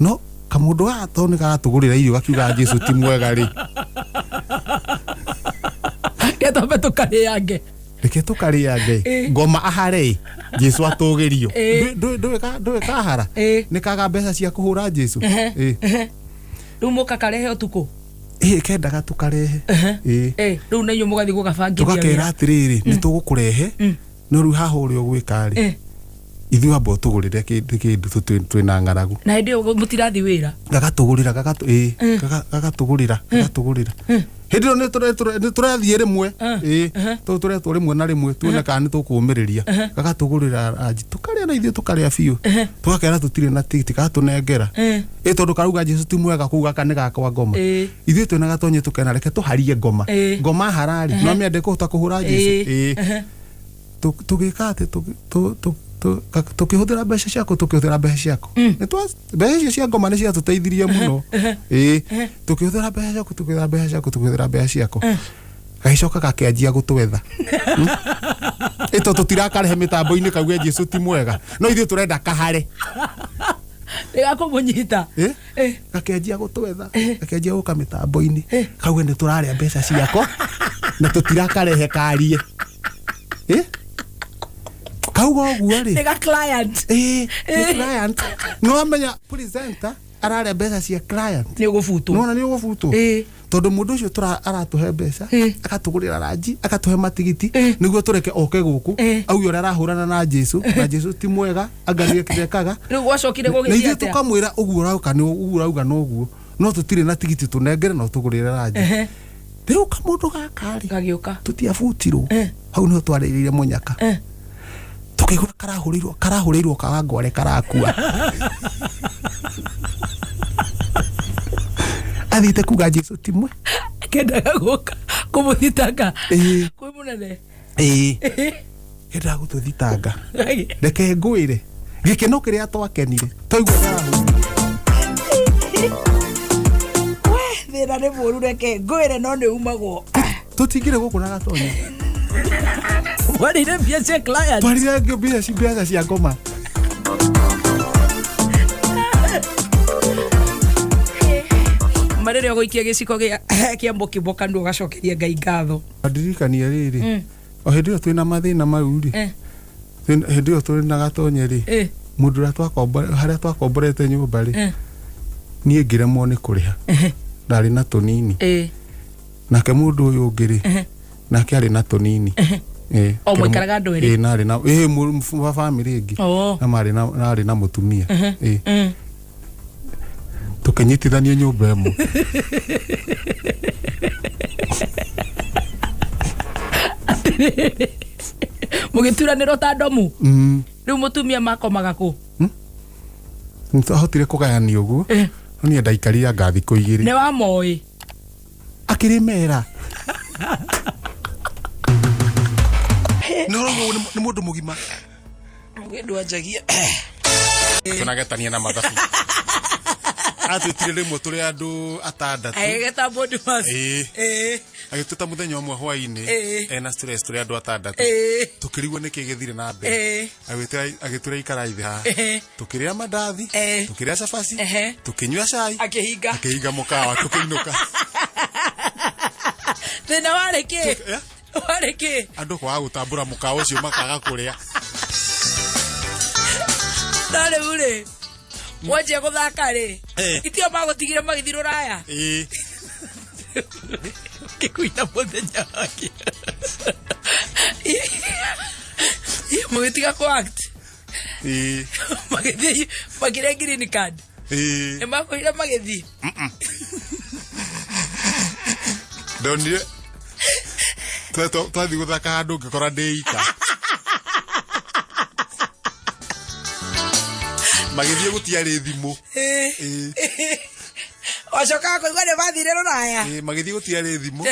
no kamũndũ gaka tondũ nĩ karatũgũrĩra irio gakiugaga Jesu ti mwega rĩ, Getwambe tũkarĩange. Reke tũkarĩange. Ngoma ahare ĩ Jesu atũgĩrio. Ndũĩ kahara nĩ kaga mbeca cia kũhũra Jesu. Ĩ. Rĩu mũkakarehe ũtukũ? Ĩ, kendaga tũkarehe. Ĩ. Rĩu na inyuĩ mũgathiĩ gũgabangithia tũgakera wĩra. Atĩrĩrĩ, nĩ tũgũkũrehe, no rĩu haha ũrĩa ũgwĩka rĩ, ithuĩ amba ũtũgũrĩre kĩndũ twĩna ng'aragu. Na hĩndĩ ĩyo mũtirathiĩ wĩra? Gagatũgũrĩra, ĩ, gagatũgũrĩra, gagatũgũrĩra. Hĩndĩ ĩyo nĩ tũrathiĩ rĩmwe. Ĩĩ, tũretwo rĩmwe na rĩmwe tuone kana nĩ tũkũũmĩrĩria. Gagatũgũrĩra ranji, tũkarĩa na ithuĩ tũkarĩa biũ. Tũgakera tũtirĩ na tigiti, gatũnengera. Ĩ tondũ karauga Jesu ti mwega kũu gaka nĩ gakwa ngoma. Ithuĩ twĩna Gatonye tũkena reke tũharie ngoma. Ngoma hararĩ, no mĩende kũhota kũhũra Jesu. Ĩĩ. Tũgĩka atĩ tũkĩhũthĩra mbeca ciaku, tũkĩhũthĩra mbeca ciaku. Mbeca icio cia ngoma nĩ ciatũteithirie mũno. Ĩĩ, tũkĩhũthĩra mbeca ciaku, tũkĩhũthĩra mbeca ciaku, tũkĩhũthĩra mbeca ciaku. Gagĩcoka gakĩanjia gũtwetha. Ĩ tondũ tũtirakarehe mĩtambo-inĩ kauge Jesu ti mwega. No ithuĩ tũrenda kahare. Nĩgakũmũnyita. Ĩ? Gakĩanjia gũtwetha, gakĩanjia gũka mĩtambo-inĩ. Kauge nĩ tũrarĩa mbeca ciako na tũtirakarehe karie. Ĩ? Kauga ũguo rĩ. Nĩ ga client. Ĩ, nĩ client. Nĩ wamenya presenter ararĩa mbeca cia client. Nĩ ũgũbutwo. Nĩwona nĩ ũgũbutwo. Tondũ mũndũ ũcio aratũhe mbeca, agatũgũrĩra ranji, akatũhe matigiti, nĩguo tũreke oke gũkũ, auge ũrĩa arahũrana na Jesu, na Jesu ti mwega, anga nĩ ekaga. Rĩu gwacokire Na gũgĩthiĩ ithuĩ atĩa? tũkamwĩra ũguo ũrauga nĩ ũguo ũrauga noguo, no tũtirĩ na tigiti tũnengere na ũtũgũrĩre ranji. Rĩu kamũndũ gaka rĩ, Gagĩũka. tũtiabutirwo. Hau nĩho twarĩrĩire mũnyaka. Tũkĩigua karahũrĩirwo, karahũrĩirwo Kawangware karakua. Athiĩte kuga Jesu ti mwe. Kendaga gũka kũmũthitanga. Ĩĩ. Kwĩ mũnene. Ĩĩ. Endaga gũtũthitanga. Reke ngwĩre gĩkeno kĩrĩa twakenire twaigua karahũrĩirwo. We, thĩna nĩ mũru reke ngwĩre no nĩ umagwo. Tũtingĩrĩ gũkũ na Gatonye. Mwarĩire mbia cia client. Twarire mbeca cia ngoma. Ma rĩrĩa ũgũikia gĩciko kĩa mũkimo kanua ũgacokeria Ngai ngatho. Ndirikania rĩrĩ, o hĩndĩ ĩyo twĩna mathĩna mau rĩ, hĩndĩ ĩyo tũrĩ na Gatonye rĩ, mũndũ ũrĩa harĩa twakomborete nyũmba rĩ, niĩ ngĩremwo nĩ kũrĩha. Ndarĩ na tũnini. Nake mũndũ ũyũ ũngĩ rĩ, nake arĩ na tũnini. O mũikaraga andũ erĩ? Ĩĩ, na arĩ na, wa bamĩrĩ ĩngĩ. Na marĩ na, na arĩ na mũtumia. Tũkĩnyitithanio nyũmba ĩmwe. Atĩrĩrĩ, mũgĩturanĩrwo ta ndomu? Rĩu mũtumia makomaga kũ? Nĩtwahotire kũgayania ũguo. No niĩ ndaikarire anga thikũ igĩrĩ. Nĩ wamoĩ? Akĩrĩ mera. No ũguo nĩ mũndũ mũgima. Mũgĩ ndwanjagia. Tũnagetania na mathabu. Atwĩtire rĩmwe tũrĩ andũ atandatũ. Agĩgeta Boniface. Ĩĩ. Agĩtwĩta mũthenya ũmwe hwaĩ-inĩ. Ena stress tũrĩ andũ atandatũ. Tũkĩrigwo nĩkĩ gĩthire na mbere. Agĩtwĩra ikarai thĩ haha. Tũkĩrĩa mandathi, tũkĩrĩa cabaci, tũkĩnyua cai. Akĩhinga. Akĩhinga mũkawa, tũkĩinũka. Thĩna warĩ kĩ? Warĩ kĩ? Andũ kwaga gũtambũra mũkawa ũcio makaga kũrĩa. No rĩu rĩ, wanjia gũthaka rĩ, itio magũtigire magĩthiĩ rũraya? Ĩĩ. Kĩkuina mũthenya wake. Mũgĩtiga kũ act. Ĩĩ. Magĩthiĩ makĩrĩa green card. Ĩĩ. Nĩ makwĩrire magĩthiĩ? Ndonire twathiĩ gũthaka handũ ngĩkora ndĩ ika. Magĩthiĩ gũtiarĩ thimũ. Ĩĩ. Wacokaga kũigua nĩ mathire rũraya. Ĩĩ, magĩthiĩ gũtiarĩ thimũ.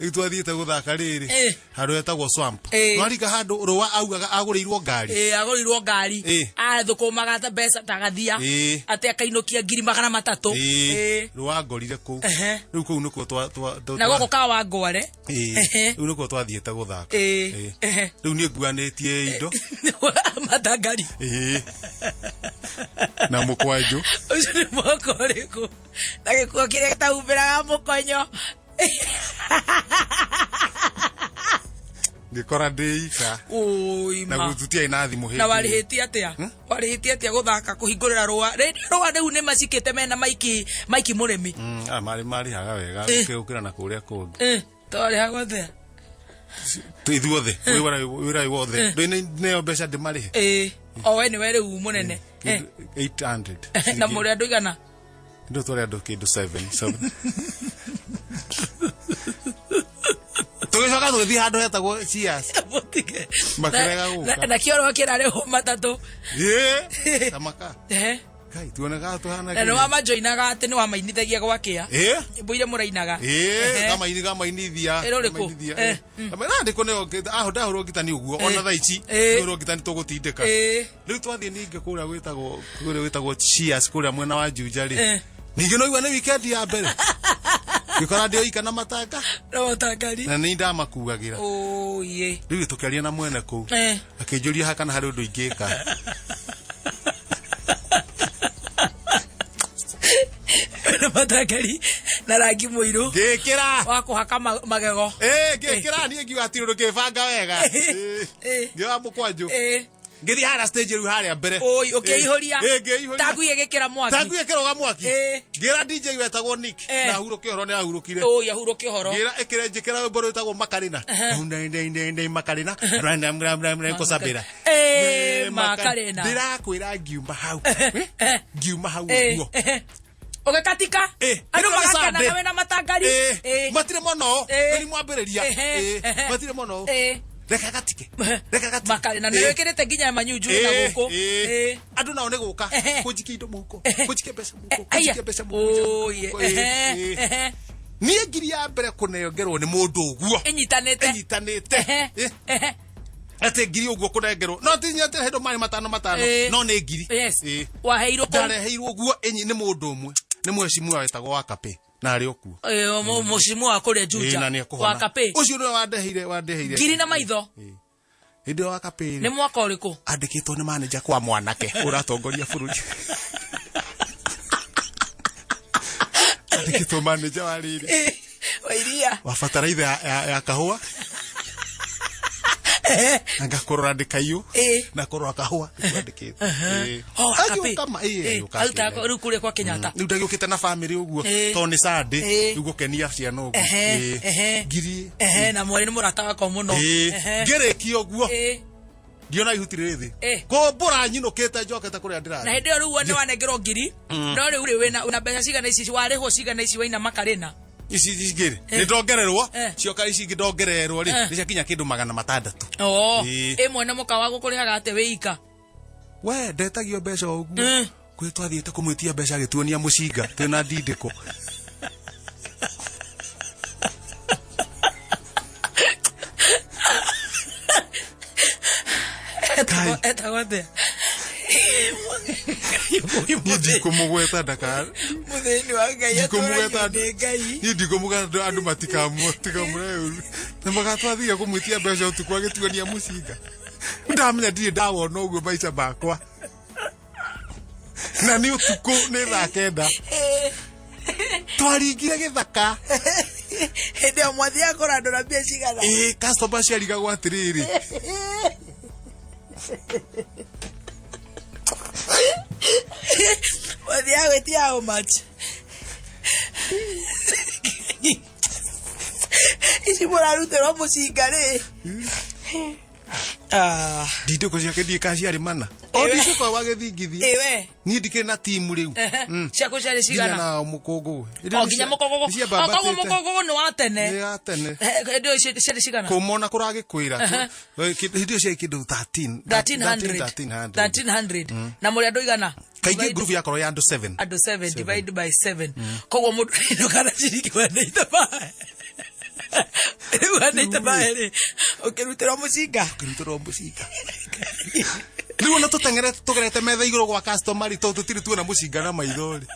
Rĩu twathiĩte gũthaka rĩrĩ. Handũ hetagwo Swamp. Nwarika handũ rũa augaga agũrĩirwo ngari. Ĩĩ, agũrĩirwo ngari. Athũkũmaga ta mbeca ta gathia. Atĩ akainũkia ngiri magana matatũ. Rũa ngorire kũu. Rĩu kũu nĩkuo Na gũkũ Kawangware. Rĩu nĩkuo twathiĩte gũthaka. Rĩu niĩ nguanĩtie indo. Matangari. Na mũkwanjũ. Ũcio nĩ mwaka ũrĩkũ? Na gĩkuo kĩrĩa gĩtahumbĩraga mũkonyo. Ngĩkora ndĩ ika. Oi, Na ma. gũtutiarĩ na thimũ hĩndĩ Na ĩyo. warĩhĩtie atĩa? Warĩhĩtie atĩa gũthaka kũhingũrĩra rũa? Rĩrĩ rũa rĩu nĩ macikĩte mena maiki, maiki mũrĩmi. Marĩhaga wega, gũkĩra na kũrĩa kũngĩ. Twarĩhagwo atĩa? Ithuothe, wĩra wĩ wothe. Ndũĩ nĩyo mbeca ndĩmarĩhe? O we nĩwe rĩu mũnene. 800. Na mũrĩ andũ igana? Ndio twarĩ andũ kĩndũ 7, 7. Tũgĩcoka tũgĩthiĩ handũ hetagwo Cheers. Mũtige. Makĩrega gũka. Na kĩoro kĩrarĩhwo matatũ. Ĩĩ, tamaka. Ehe. Ngai, tuonaga tũhana Na nĩ wamajoinaga atĩ nĩ wamainithagia gwakĩa. Ĩĩ. Nyĩmbo iria mũrainaga. Ĩĩ, Ehe. kamaini kamainithia. Ĩrũrĩkũ? Kamainithia, Eh, ĩĩ. Kama- na ndĩkũ nĩyo aho ndahũrwo ngita nĩ ũguo ona thaa ici Ĩĩ. ndahũrwo ngita nĩ tũgũtindĩka. Ĩĩ. Rĩu twathiĩ ningĩ kũrĩa gwĩtagwo kũrĩa gwĩtagwo Cheers kũrĩa mwena wa Juja rĩ. Eh. Ningĩ no igua nĩ weekend ya mbere. Ngĩkora ndĩ oika na matanga No matangari. na nĩ ndamakuagĩra. Oye. Rĩu tũkĩaria na mwene kũu. Eh. Akĩnjũria ha kana harĩ ũndũ ingĩka. Na matangari na rangi mũirũ Ngĩkĩra. wa kũhaka magego. Ĩĩ, ngĩkĩra niĩ ngiuga hatirĩ ũndũ ngĩbanga wega. Ĩĩ. Eh. Ngĩoya mũkwanjũ. Eh. Ngĩthiĩ harĩa stage rĩu harĩa mbere. Oi, ũkĩihũria. Ĩĩ, ngĩihũria. Ta ngui ĩgĩkĩra mwaki. Ta ngui ĩkĩroga mwaki. Ĩĩ. Ngĩra DJ wetagwo Nick. Eh. Na ahurũke ũhoro nĩ ahurũkire. Oi, ahurũke ũhoro. Ngĩra ĩkĩre njĩkĩra rwĩmbo rwĩtagwo Makarĩna. Ndĩ Makarĩna. Kũcabĩra. Eh, Makarĩna. Ndĩrakwĩra ngiuma hau. Eh. Ngiuma hau Eh, ũguo. eh. Ũgĩkatika. Eh, Andũ ĩno nĩ magakena Sunday. na wĩna matangari. Eh, Eh. matirĩ mono Eh. nĩ mwambĩrĩria. Ehe, Eh, ehe. matirĩ mono. Eh. Reke gatike. Reke gatike. Makarĩna nĩ Eh. wĩkĩrĩte nginya manyunju na Eh, gũkũ. eh. Eh. Andũ nao nĩ gũka Ehe. kũnjikia indo mũhuko Ehe. kũnjikia mbeca mũhuko Eh, aya. kũnjikia mbeca mũhuko Oye. Eh, Ehe, eh. ehe. Niĩ ngiri ya mbere kũnengerwo nĩ mũndũ ũguo Ĩnyitanĩte. ĩnyitanĩte Ehe, Eh, ehe. atĩ ngiri ũguo kũnengerwo no ti atĩ hĩndũ marĩ matano matano Eh. no nĩ ngiri Yes. Eh. Waheirwo kũ? Ndareheirwo ũguo nĩ mũndũ ũmwe nĩ mheshimiwa wetagwo Wakapĩ na arĩ o kuo. Eh, mũcimu wa kũrĩa Ĩĩ, Juja. na nĩ ekũhona. Wa Kapĩ. Ũcio nĩwe wandeheire wandeheire Ngiri na maitho. Ĩĩ. Hĩndĩ ĩyo Wakapĩ Nĩ mwaka ũrĩkũ? andĩkĩtwo nĩ manager kwa mwanake ũratongoria bũrũri. Andĩkĩtwo manager wa rĩrĩ. Eh, wa iria. Wa bataraitha ya kahũa. Na ngakũrora ndĩkaiyũ. Ĩĩ. Na kũrora kahũa nĩkuo andĩkĩtwo. Ĩĩ. Oh, Wakapĩ. Agĩũka ĩĩ, Eh, agĩũka aruta akĩnengera. rĩu kũrĩa kwa Kenyatta. Rĩu ndagĩũkĩte na bamĩrĩ ũguo Ĩĩ. tondũ nĩ Sunday Ĩĩ. rĩu gũkenia ciana ũguo. Ehe, Ĩĩ. ehe. Ngiri. Ehe, na mwarĩ nĩ mũrata wakwa mũno. Ĩĩ. Ehe. Ngĩrĩkia ũguo Ĩĩ. ndiona ihuti rĩrĩ thĩ Ĩĩ. kũmbũra nyinũkĩte njokete kũrĩa ndĩrathiĩ. Na hĩndĩ ĩyo rĩu nĩ wanengerwo ngiri no rĩu rĩ wĩna mbeca cigana ici warĩhwo cigana ici waina Makarĩna. Ici ingĩ rĩ nĩ ndongererwo Eh. cioka ici ingĩ ndongererwo rĩ Eh. nĩ ciakinya kĩndũ 600. Oo. Ĩĩ. Ĩ mwene mũkawa gũkũrĩhaga atĩa wĩ ika? We ndetagio mbeca o ũguo. Eh. Kwĩ twathiĩte kũmwĩtia mbeca agĩtuonia mũcinga twĩna ndindĩko. Kai. Etagwo atĩa? Niĩ ndikũmũgweta ndaka Mũthĩni wa Ngai ndikũmũgweta atũragio nĩ Ngai. niĩ ndikũmũgweta andũ matikamũre ũru na magatwathiire kũmwĩtia mbeca ũtukũ agĩtuonia mũcinga. Ndamenya ndirĩ ndawona ũguo maica makwa. Na nĩ ũtukũ nĩ thaa 9. Twaringire gĩthaka. Hĩndĩ ĩyo mwathiaga kũrandũra mbia cigana? Ĩĩ, customer ciarigagwo atĩrĩrĩ. Mwathiaga gwĩtia how much? Ici mũrarutĩrwo mũcinga rĩ? Ah. Ndindĩko ciake ndiĩ kana ciarĩ mana. O ndindĩko wa gĩthingithia. Ĩ we. Niĩ ndikĩrĩ na timu rĩu. Ciaku ciarĩ Nginya cigana? na mũkũngũgũ. O nginya mũkũngũgũ. O koguo mũkũngũgũ nĩ wa tene. Nĩ ya tene. Eh, hĩndĩ ĩyo ciarĩ cigana? Kũmona kũragĩkwĩra. Hĩndĩ ĩyo ciarĩ kĩndũ 13. 1300. 1300. 1300. Na mũrĩ andũ igana? Kaingĩ group yakorwo ya andũ 7. Andũ 7 divide by 7. Koguo mũndũ ainũka na ciringi 185. Rĩu 185 rĩ, ũkĩrutĩrwo mũcinga? Ũkĩrutĩrwo mũcinga. Rĩu ona tũteng'erete tũgerete metha igũrũ gwa customer rĩ, tondũ tũtirĩ tuona mũcinga na maitho rĩ.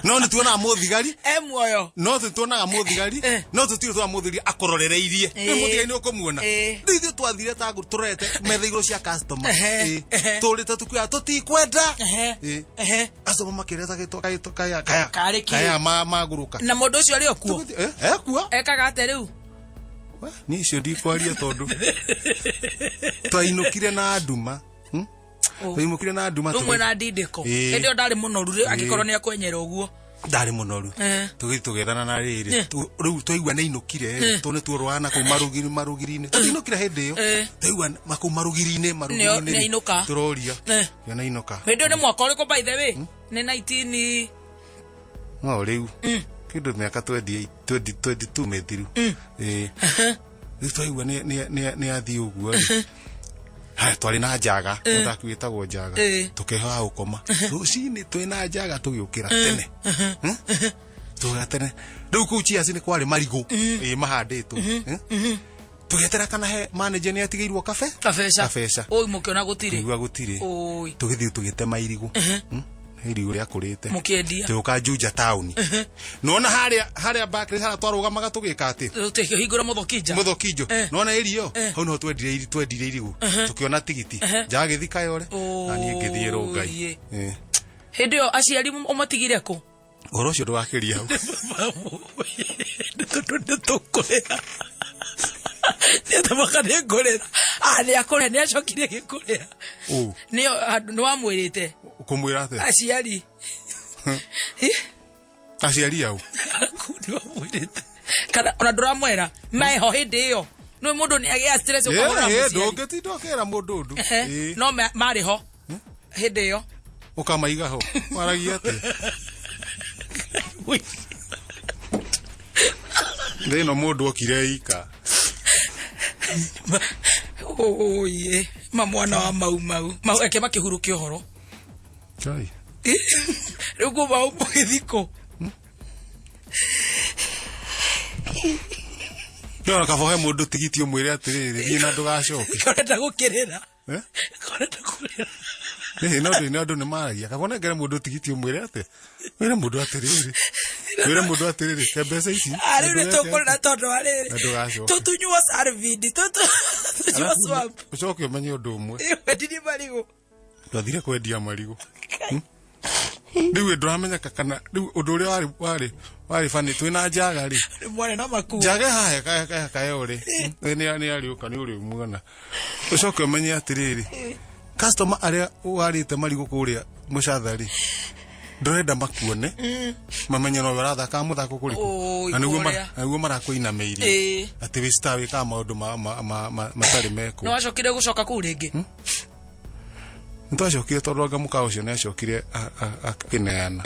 No nĩ tuonaga mũthigari. E muoyo. No tũtuonaga mũthigari. Eh. No tũtirĩ tuona mũthigari akũrorereirie. Rĩu mũthigari nĩ ũkũmuona. Eh. Rĩu ithuĩ twathire ta tũrorete metha igũrũ cia customer. Ehe. Ĩĩ. Ehe. Tũrĩte tukuya tũtikwenda. Ehe. Ĩĩ. Ehe. Customer makĩreta gĩtũ kaya kaya kaya. Karĩ kĩ? Kaya magũrũka. Na mũndũ ũcio arĩ o kuo? Eh, ekuo. Ekaga atĩa rĩu? Niĩ icio ndikwaria tondũ twainũkire na nduma. Twainũkire na nduma. Rĩu mwĩna ndindĩko. Ĩĩ. Hĩndĩ ĩyo ndarĩ mũnoru rĩ angĩkorwo nĩ akwenyera ũguo. Ndarĩ mũnoru. Eh. Tũgĩthiĩ tũgĩethana na rĩrĩ. Eh. Rĩu twaigua nĩ ainũkire tondũ nĩ tuorwaga na kũu marũgiri marũgiri-inĩ. Tũtinũkire hĩndĩ ĩyo. Eh. Twaigua makũu marũgiri-inĩ marũgiri-inĩ. Nĩ ainũka. Tũroria. Eh. Yo nĩ ainũka. Hĩndĩ ĩyo nĩ mwaka ũrĩkũ by the way? Nĩ 19 No rĩu. Kĩndũ mĩaka 28 20 22 mĩthiru. Ĩĩ. Rĩu twaigua nĩ athiĩ ũguo rĩ. Haya, twarĩ na njaga, mũthaki wĩtagwo Njaga. Tũkehoya gũkoma. Rũcinĩ twĩna Njaga tũgĩũkĩra tene. Tũgĩũkĩra tene. Rĩu kũu Cheers nĩ kwarĩ marigũ. Ĩĩ, mahandĩtwo. Tũgĩetera kana he manager nĩ atigĩirwo kabe. Kabeca. Kabeca. Oi, mũkĩona gũtirĩ. Tũigua gũtirĩ. Oi. Tũgĩthiĩ tũgĩtema irigũ. Irigũ rĩakũrĩte. Mũkĩendia. Tũgĩũka Juja taũni. Nona harĩa harĩa Barclays harĩa twarũgamaga tũgĩka atĩ. Tũkĩhingũra mũthokinja. Mũthokinjo. Nona ĩrio. Hau niho twendire twendire irigũ. Tũkĩona tigiti. Njaga gĩthi Kayore. Na niĩ ngĩthiĩ Rongai. Oi. Hĩndĩ ĩyo aciari ũmatigire kũ? Ũhoro ũcio ndũgakĩria hau. Tondũ nĩ tũkũrĩra. Nĩ nĩ ngũrĩra. Ah, nĩ akũrĩra, nĩ acokire gĩkũrĩra. Ũ. Nĩ nĩ wamwĩrĩte. Kũmwĩra atĩa? Aciari. Aciari au. Aku nĩ wamwĩrĩte. Kana ona ndũramwĩra meho hĩndĩ ĩyo. Nĩ mũndũ nĩ agĩa stress ũkahũra mũciari. Ndũngĩtinda ũkĩra mũndũ ũndũ. No marĩ ho hĩndĩ ĩyo. Ũkamaiga ho. Waragia atĩa? Thĩno mũndũ okire ika. Oye, ma mwana wa mau mau. Mau eke makĩhurũkia ũhoro. Ngai. Rĩu kuma mũgĩthiĩ kũ? No kaba ũhe mũndũ tigiti ũmwĩre atĩrĩrĩ, thiĩ na ndũgacoke. Ũrenda gũkĩrĩra. Eh? Ũrenda kũrĩra. Ĩĩ, no ndĩ no andũ nĩ maragia. Kaba ũnengere mũndũ tigiti ũmwĩre atĩ. Wĩre mũndũ atĩrĩrĩ. Wĩre mũndũ atĩrĩrĩ, ke mbeca ici. Ah, rĩu nĩ tũkũrĩra tondũ wa rĩrĩ. Na ndũgacoke. Tũtunywo Salvini, tũtunywo Arabu, swamp. Ũcoke ũmenye ũndũ ũmwe. Wendirie marigũ. Twathire kwendia marigũ. Rĩu ndũramenya kana rĩu ũndũ ũrĩa warĩ warĩ warĩ bani twĩna njaga rĩ. Mwarĩ na makuo. Njaga haha kaya kayore. Nĩ nĩ arĩũka nĩ ũrĩ muona. Ũcoke ũmenye atĩrĩrĩ. Customer arĩa warĩte marigũ kũrĩa mũcatha rĩ. Ndũrenda makuone. Mamenye no ũrathaka mũthako kũrĩkũ. Oi, Na nĩguo kũrĩa. na nĩguo marakũinamĩirie. Atĩ wĩ star wĩkaga maũndũ matarĩ mekwo. Nĩ wacokire gũcoka kũu rĩngĩ? Nĩtwacokire tondũ anga mũkawa ũcio nĩacokire akĩneana.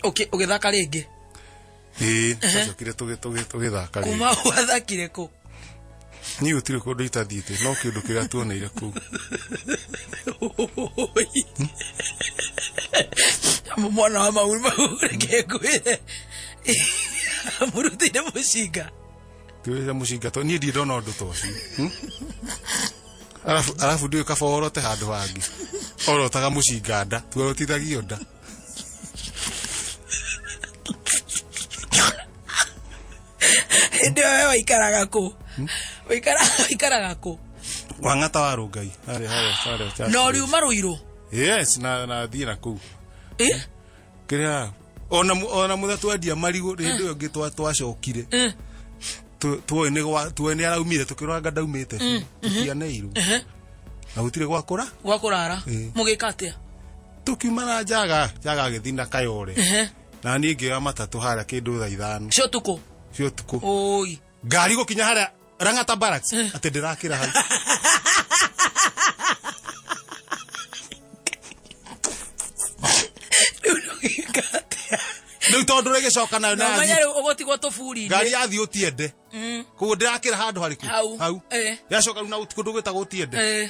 Ũgĩthaka rĩngĩ? Ĩĩ, twacokire tũgĩthaka rĩngĩ. Kuma wathakire kũ? Niĩ gũtirĩ kũndũ itathiĩte, no kĩndũ kĩrĩa tuoneire kũu. Mwana wa mau mau reke ngwĩre. Mũrutĩire mũcinga. Tiwĩra mũcinga to niĩ ndirĩ ndona ũndũ ta ũcio. Arabu arabu ndiũĩ kaba ũrote handũ hangĩ. Orotaga mũcinga nda, tuorotithagio nda. Hĩndĩ ĩyo we waikaraga kũ? Waikaraga kũ? Wang'ata wa Rũngai. Harĩa harĩa harĩa. Na ũriuma Rũirũ? Yes, na thiĩ na kũu. Kĩrĩa ona ona mũthenya twendia marigũ hĩndĩ ĩyo ĩngĩ twacokire. Tuoĩ nĩ gwa tuoĩ nĩ araumire tũkĩrora anga ndaumĩte biũ. Tũtianeirwo. Na gũtirĩ gwa kũra. Gwa kũrara. Mũgĩka atĩa? Tũkiuma na njaga, njaga agĩthiĩ na Kayore. Na niĩ ngĩoya matatũ harĩa kĩndũ thaa ithano. Cia ũtukũ? Cia ũtukũ. Oi. Ngari gũkinya harĩa Lang'ata Barracks atĩ ndĩrakĩra hau. Rĩu ũgĩka atĩa? Rĩu tondũ rĩgĩcoka nayo Na ũmenye rĩu ũgũtigwo tũburi-inĩ. Ngari yathiĩ ũtiende. Koguo ndĩrakĩra handũ harĩkũ? Hau. Hau. Yacoka rĩu na ũtukũ ndũgwĩtagwo ũtiende.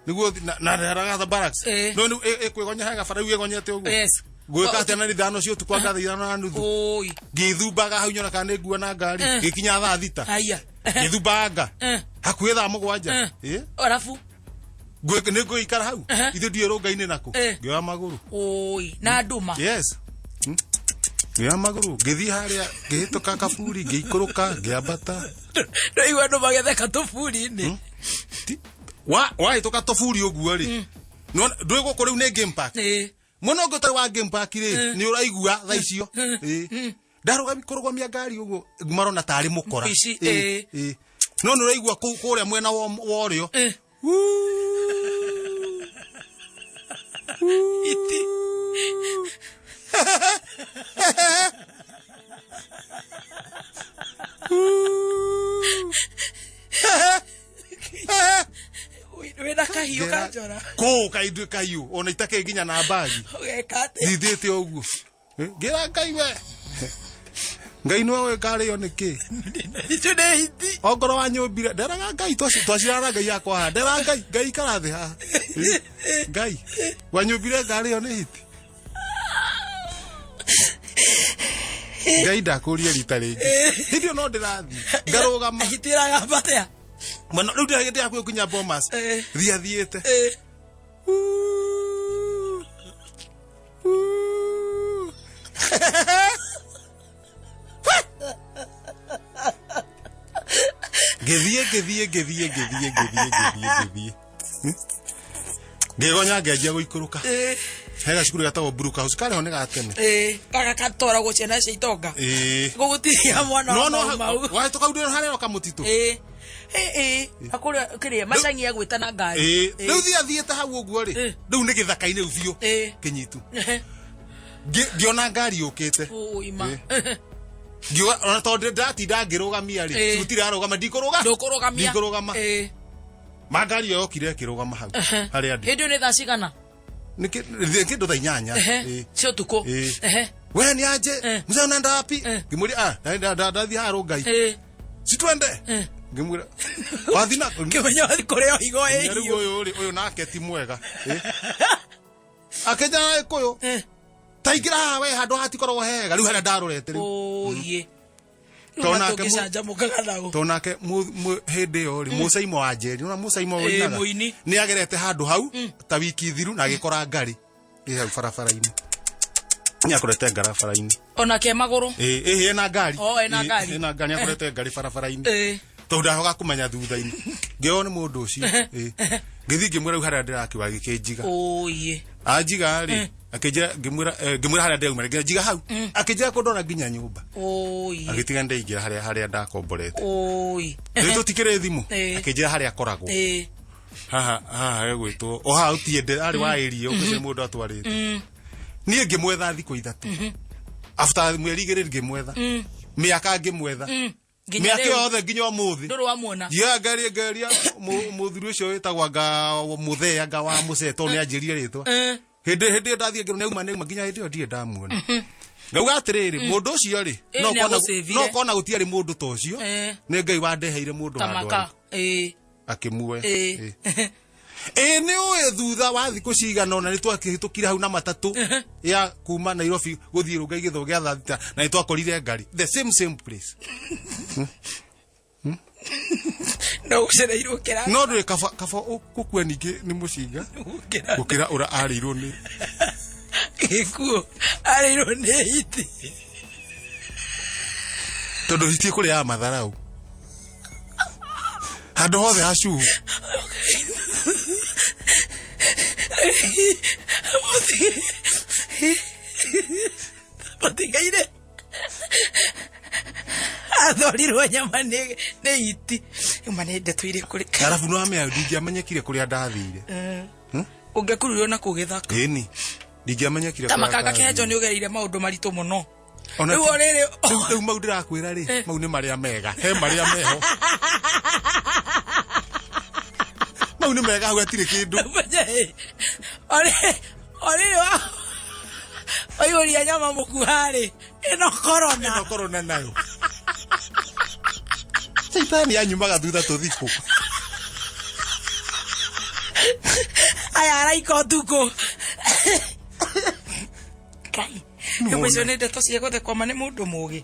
Nĩguo na Lang'ata Barracks. No nĩ ĩkwĩgonya hega bara rĩu ĩgonyete ũguo. Yes. Ngwĩka atĩa na nĩ ithano cia ũtukũ anga thaa ithano na nuthu. Oi. Ngĩthumbaga hau nyona kana nĩ nguo na ngari. Ngĩkinya thaa thita. Haya. Ngĩthumbanga. Hakuhĩ thaa mũgwanja. Arabu? Nĩ ngũikara hau. Ithuĩ ndiũĩ Rũngai-inĩ nakũ. Ngĩoya magũrũ. Oi. Na nduma. Yes. Ngĩoya magũrũ. Ngĩthiĩ harĩa ngĩhĩtũka kaburi, ngĩikũrũka, ngĩambata. Ndũigua andũ magĩtheka tũburi-inĩ. Wahĩtũka tũburi ũguo rĩ. Ndũĩ gũkũ rĩu nĩ game park. Mwena ũngĩ ũtarĩ wa game park rĩ, nĩ ũraigua thaa icio. Ndarũgamia kũrũgamia ngari ũguo marona tarĩ mũkora. No nĩ ũraigua kũrĩa mwena wa ũrĩo. Iti. Wĩna kahiũ ka njora. Kũũ kaindu kahiũ ona itakĩ nginya na mbagi. Ũgeka atĩa? Thithĩte ũguo. Ngĩra Ngai we. Ngai nĩwe ũĩ ngarĩo nĩkĩ. Icio nĩ hiti. Ongorwo wanyũmbire nderaga Ngai, twacirara Ngai yakwa haha, nderaga Ngai, Ngai ikara thĩ haha. Ngai wanyũmbire ngarĩo nĩ hiti. Ngai ndakũria rita rĩngĩ, hĩndĩ ĩyo no ndĩrathiĩ ngarũgama. Hiti ĩragamba atĩa? Mwena rĩu ndĩragĩte hakuhĩ kinya Bomas. Thiĩ athiĩte. Uu, uu. Ngĩthiĩ ngĩthiĩ ngĩthiĩ ngĩthiĩ ngĩthiĩ ngĩthiĩ ngĩthiĩ ngĩgonya ngĩanjia gũikũrũka. He gacukuru gatagwo Brook House, karĩ ho nĩ ga tene. Gaka gatwaragwo ciana cia itonga. Gũgũtiria mwana no wa no Mau Mau. Wahĩtũka ndĩ harĩa kamũtitũ. Ĩĩ, na kũrĩa kĩrĩa macangia gwĩta na ngari. Rĩu thiĩ athiĩte hau ũguo rĩ, rĩu nĩ gĩthaka-inĩ rĩu biũ. Kĩnyitu. Ngĩona ngari yũkĩte. Ũima. Ngiuga ona tondũ ndatinda ngĩrũgamia rĩ, gũtirĩ arũgama, ndikũrũga. Ndũkũrũgamia. Ndikũrũgama. Ma ngari ĩyo yokire ĩkĩrũgama hau harĩa ndĩ. Hĩndĩ ĩyo nĩ thaa cigana? Nĩ kĩndũ thaa 8. Cia ũtukũ. We nĩ anje mzee unaenda wapi? Ngĩmwĩra, ah, ndathiĩ haha Rũngai. Si twende? Ngĩmwĩra wathi na Kĩmenya wathi kũrĩa higo rĩu. ĩhiũ. Ũyũ rĩ, ũyũ nake ti mwega. Akĩnjara Gĩkũyũ, taingĩra haha we, handũ hatikoragwo hega rĩu harĩa ndarorete rĩu. Ũiĩ. Tondũ nake Tũngĩcanjamũkaga nao. Tondũ nake hĩndĩ ĩyo rĩ, Mũcaimo wa Njeri, nĩwona Mũcaimo ũinaga? Mũini. Nĩ agerete handũ hau ta wiki thiru na agĩkora ngari ĩ hau barabara-inĩ, nĩ akorete ngari barabara-inĩ. Onake magũrũ. Ĩ ena ngari. Oh, ena ngari. Ena ngari, nĩ akorete ngari barabara-inĩ. Tondũ ndahoga kũmenya thutha-inĩ ngĩo nĩ mũndũ ũcio. Ngĩthiĩ ngĩmwĩra rĩu harĩa ndĩrakiuga, agĩkĩnjiga. Ũiĩ. Anjiga rĩ, akĩnjĩra, ngĩmwĩra, ngĩmwĩra harĩa ndĩrauma, ngĩmwĩra njiga hau, akĩnjĩra kũndwara nginya nyũmba. Ũiĩ. Agĩtiga ndaingĩra harĩa ndakomborete. Ũi. Rĩu tũtikĩrĩ thimũ. Akĩnjĩra harĩa akoragwo. Haha haha hegwĩtwo o haha ũtiende arĩ wa area ũcio mũndũ atwarĩte. Niĩ ngĩmwetha thikũ 3, after mweri 2 ngĩmwetha, mĩaka ngĩmwetha. Nginya mĩaka rĩu. yothe nginya ũmũthĩ. Ndũrĩ wamuona. Ngiuga ngaria ngaria mũthuri ũcio wĩtagwo anga mũthee anga wa mũcee, tondũ nĩ anjĩrire rĩtwa. Hĩndĩ ĩyo ndathiĩ ngĩrwo nĩauma nĩauma, nginya hĩndĩ ĩyo ndirĩ ndamuona. Ngauga atĩrĩrĩ, mũndũ ũcio rĩ, Ĩ, nĩ agũcĩvire. no kona gũtiarĩ mũndũ ta ũcio. Nĩ Ngai wandeheire mũndũ Ta handũ maka. arĩ. Akĩmuoya. Ĩ nĩ ũĩ thutha wa thikũ cigana ũna nĩ twakĩhĩtũkire hau na matatũ ya kuma Nairobi gũthiĩ Rũngai gĩthomo gĩa thaa 6, na nĩ twakorire ngari the same same place. No ũcereirwo kĩrathi. No ndũrĩ kaba gũkua ningĩ nĩ mũcinga Gũkĩra gũkĩra ũrĩa arĩirwo nĩ gĩkuũ arĩirwo nĩ hiti. Tondũ hiti ĩkũrĩaga matharau handũ hothe hacuhu. Mũtigaire athorirwo nyama nĩ hiti ma nĩ ndeto irĩkũ rĩ? Arabu no amenya ndingĩamenyekire kũrĩa ndathire. Ũngĩakururirwo na kũu gĩthaka. Ĩni ndingĩamenyekire Ta kũrĩa makanga kĩhenjo ndathire. nĩ ũgereire maũndũ maritũ mũno. Ona Rĩu o rĩrĩ rĩu mau ndĩrakwĩra rĩ, mau nĩ marĩa mega, he marĩa meho, mau nĩ mega, hau hatirĩ kĩndũ. O rĩrĩ wa waihũria nyama mũkuha-rĩ, ĩno korona. Ĩno korona nayo caitani anyumaga thutha tũthikũ. Aya araika ũtukũ. Ngai, rĩu icio nĩ ndeto cia gũthekwo ma nĩ mũndũ mũgĩ.